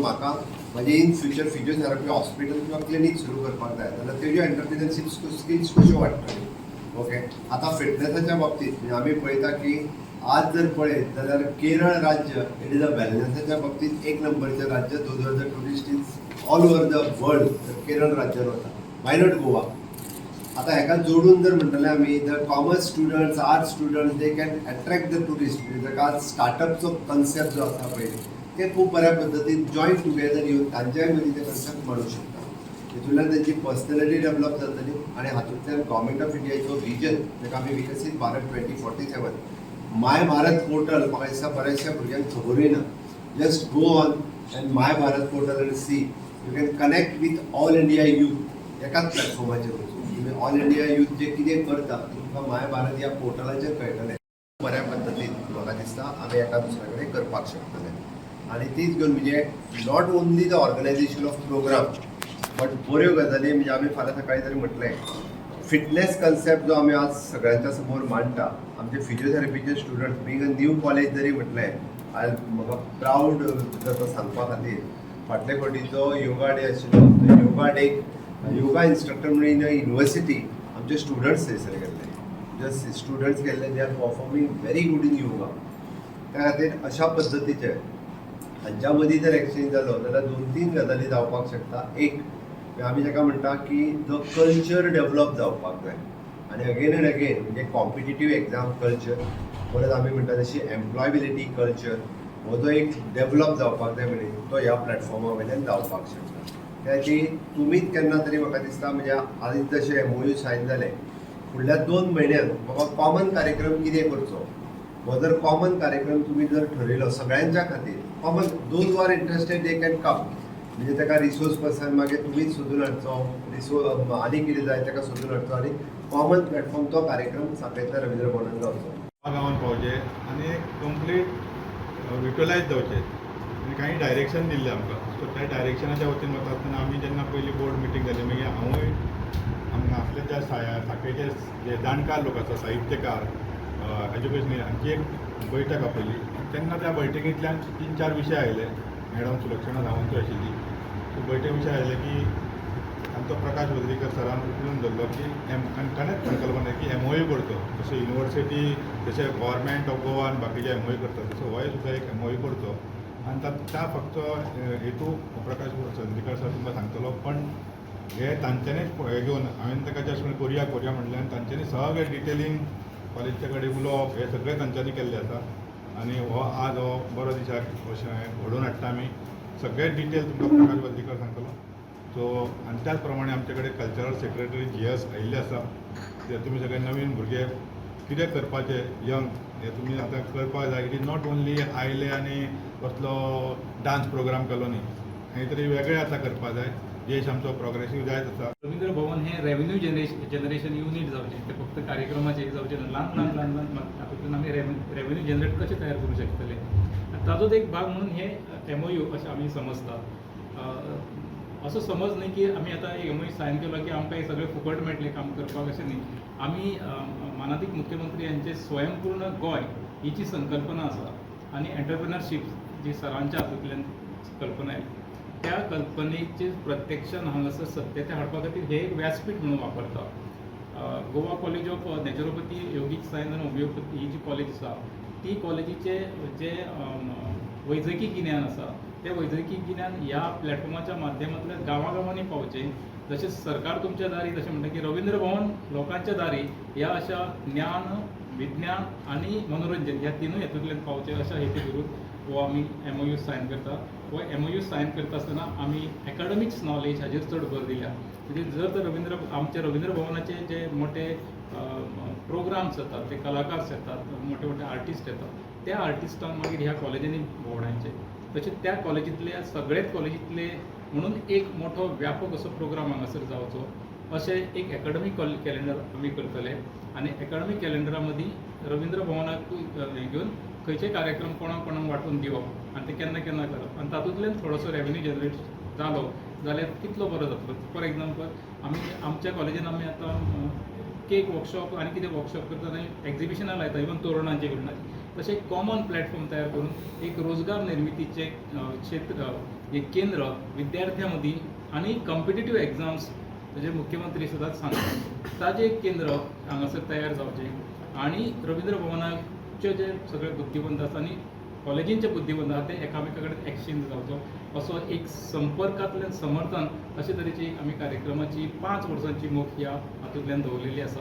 म्हाका म्हाजे in future physiotherapy hospital किंवा क्लिनीक सुरू करपाक जाय जाल्यार तेज्यो एंटरप्रिनरशीप स्किल्स कश्यो वाडटल्यो. ओके, आतां फिटनेसाच्या बाबतींत म्हणजे आमी पळयता की आज जर पळयत जाल्यार केरळ राज्य, it is a वेलनेसाच्या बाबतींत एक नंबरचें राज्य. Those are the tourist is all over the world Kerala राज्यान वता. Why not Goa? आतां हेका जोडून जर म्हणटले आमी, the commerce students, art students, they can attract the tourist. म्हणजे ताका स्टार्टअपचो कन्सेप्ट जो आसा पळय, ते खूब बऱ्या पद्दतीन जॉयन टुगेदर येवन तांच्याय मदीं ते कन्सेप्ट मांडूंक शकता. हितूंतल्यान तेंची पर्सनॅलिटी डेव्हलप जातली आनी हातूंतल्यान गव्हर्मेंट ऑफ इंडियाचो विजन, जाका आमी विकसीत भारत 2047, my Bharat portal, म्हाका दिसता बऱ्याचशा भुरग्यांक खबरूय ना. Just go on and My Bharat portal and see, you can connect with all India youth. एकाच प्लॅटफॉर्माचेर वचून तुमी ऑल इंडिया यूथ जे कितें करता, तुमकां माय भारत ह्या पोर्टलाचेर कळटलें. बऱ्या पद्दतीन म्हाका दिसता आमी एका दुसऱ्या कडेन करपाक शकतले आनी तीच घेवन म्हणजे not only the organization of program but बऱ्यो गजाली. म्हणजे आमी फाल्यां सकाळी जरी म्हटलें, फिटनेस कन्सेप्ट जो आमी आज सगळ्यांच्या समोर मांडटा, आमचे फिजियोथेरपीचे student, being a new college जरी म्हटलें, आयज म्हाका प्रावड जाता सांगपा खातीर, फाटले फावटीचो योगा डे आशिल्लो, तो योगा डेक योगा इन्स्ट्रक्टर म्हणून इन युनिवर्सिटी आमचे स्टुडंट्स थंयसर गेल्ले. जस्ट स्टुडंट्स गेल्ले, they are performing very good in yoga. त्या खातीर अशा पद्दतीचे हांच्या मदीं जर एक्सचेंज जालो जाल्यार दोन तीन गजाली जावपाक शकता. एक, आमी ताका म्हणटा की जो कल्चर डेवलप जावपाक जाय आनी अगेन अँड अगेन म्हणजे कॉम्पिटिटीव एग्जाम कल्चर, परत आमी म्हणटा तशी एम्प्लॉयबिलिटी कल्चर, हो जो एक डेवलप जावपाक जाय म्हणजे तो ह्या प्लॅटफॉर्मा वयल्यान जावपाक शकता. त्या खातीर तुमीच केन्ना तरी म्हाका दिसता, म्हणजे आयज जशें एमओयू सायन जालें, फुडल्या 2 म्हयन्यान बाबा कॉमन कार्यक्रम कितें करचो, हो जर कॉमन कार्यक्रम तुमी जर ठरयलो सगळ्यांच्या खातीर common, those are interested, they can come. म्हणजे ताका रिसोर्स पर्सन मागीर तुमीच सोदून हाडचो, रिसोर्स आनी कितें जाय ताका सोदून हाडचो आनी कॉमन प्लॅटफॉर्म तो कार्यक्रम सांखळेंतल्या रवींद्र भवनान जावचो. गांवान पावचे आनी कंप्लीट युटिलायज जावचे आनी काही डायरेक्शन दिल्लें आमकां. सो त्या डायरेक्शनाच्या वतीन वता आसतना आमी जेन्ना पयली बोर्ड मिटींग जाली, मागीर हांवूय आमकां असले ज्या साखळेचे जे जाणकार लोक आसा, साहित्यकार, एज्युकेशनल, हांची एक बैठक आपयली. तेन्ना त्या बैठकींतल्यान तीन चार विशय आयले. मॅडम सुलक्षणा सावंतूय आशिल्ली. सो बैठक विशय आयले की आमचो प्रकाश वजरीकर सरान उखलून धरलो की एम आनी ताणेंच संकल्पना की एमओयू करचो. जशें युनिवर्सिटी, जशें गव्हर्मेंट ऑफ गोवा आनी बाकीचे एमओयू करतात, तसो होय सुद्दां एक एमओयू करचो. आनी त्या फक्त हेतू प्रकाश वजरीकर सर तुमकां सांगतलो, पण हे तांच्यांनीच हे घेवन हांवें ताका जस्ट म्हणलें करुया करुया म्हणलें आनी तांच्यांनी सगळें डिटेलिंग, कॉलेजच्या कडेन उलोवप, हें सगळें तांच्यांनी केल्लें आसा. आनी हो आज हो बरो दिसाक अशें हें घडोवन हाडटा आमी. सगळे डिटेल तुमकां प्रकाश वजरीकर सांगतलो. सो आनी त्याच प्रमाणे आमचे कडेन कल्चरल सेक्रेटरी जी एस आयिल्ले आसा. ते तुमी सगळे नवीन भुरगे कितें करपाचें, यंग, हे तुमी आतां करपाक जाय. It is not only आयले आनी कसलो डान्स प्रोग्राम केलो न्ही, खंय तरी वेगळें आतां करपाक जाय. देश आमचो प्रोग्रेसीव जायत आसा. रवींद्र भवन हे रेव्हेन्यू जनरेशन युनीट जावचें. ते फक्त कार्यक्रमाचें जावचें ना. ल्हान ल्हान ल्हान ल्हान हातूंतल्यान आमी रेव्हेन्यू जनरेट कशें तयार करूं शकतले आनी ताजोच एक भाग म्हणून हे एमओयू अशें आमी समजता. असो समज न्ही की आमी आतां एमओयू सायन केलो की आमकां हें सगळें फुकट मेळटलें काम करपाक, अशें न्ही. आमी मानादीक मुख्यमंत्री यांचे स्वयंपूर्ण गोंय ही जी संकल्पना आसा आनी एंटरप्रिनरशीप जी सरांच्या हातूंतल्यान कल्पना आयली, त्या कल्पनेचे प्रत्यक्षान हांगासर सत्यते हाडपा खातीर हे एक व्यासपीठ म्हणून वापरता. Goa college of naturopathy, yogic science आनी होमिओपॅथी ही जी कॉलेज आसा, ती कॉलेजीचे जे वैजकी गिन्यान आसा, तें वैजकी गिन्यान ह्या प्लॅटफॉर्माच्या माध्यमांतल्यान गांवां गांवांनी पावचें. तशेंच सरकार तुमच्या दारी तशें म्हणटा की रवींद्र भवन लोकांच्या दारी, ह्या अशा ज्ञान, विज्ञान आनी मनोरंजन ह्या तिनूय हेतूंतल्यान पावचें अशा हेतू करून हो आमी एमओयू सायन करता. हो एमओयू सायन करता आसतना आमी एकाडमिक्स नॉलेज हाजेर चड भर दिल्या. म्हणजे जर तर रवींद्र आमच्या रवींद्र भवनाचे जे मोठे प्रोग्राम्स जातात, ते कलाकार येतात, मोठे मोठे आर्टिस्ट येतात, त्या आर्टिस्टांक मागीर ह्या कॉलेजींनी भोंवडायचे. तशेंच त्या कॉलेजींतले, सगळेच कॉलेजींतले म्हणून एक मोठो व्यापक असो प्रोग्राम हांगासर जावचो, अशें एक एकाडमीक कॅलेंडर आमी करतले. आनी एकाडमीक कॅलेंडरा मदीं रवींद्र भवनाक हें घेवन खंयचे कार्यक्रम कोणाक कोणाक वांटून दिवप आनी ते केन्ना केन्ना करप आनी तातूंतल्यान थोडोसो रेवेन्यू जनरेट जालो जाल्यार कितलो बरो जातलो. फॉर एग्जाम्पल, आमी आमच्या कॉलेजीन आमी आतां केक वर्कशॉप आनी कितें वर्कशॉप करतात आनी एक्झिबिशनां लायता, इवन तोरणांचे बिरणाचे, तशें कॉमन प्लॅटफॉर्म तयार करून एक रोजगार निर्मितीचें क्षेत्र, एक केंद्र विद्यार्थ्यां मदीं आनी कॉम्पिटेटीव एग्जाम्स म्हणजे मुख्यमंत्री सदांच सांगता ताजें एक केंद्र हांगासर तयार जावचें आनी रवींद्र भवनाचे जे सगळे बुद्धिवंत आसा आनी कॉलेजींचे बुद्धिवंत आसा ते एकामेका कडेन एक्सचेंज जावचो असो एक संपर्कांतल्यान समर्थन अशे तरेची आमी कार्यक्रमाची 5 वर्सांची मोख ह्या हातूंतल्यान दवरलेली आसा.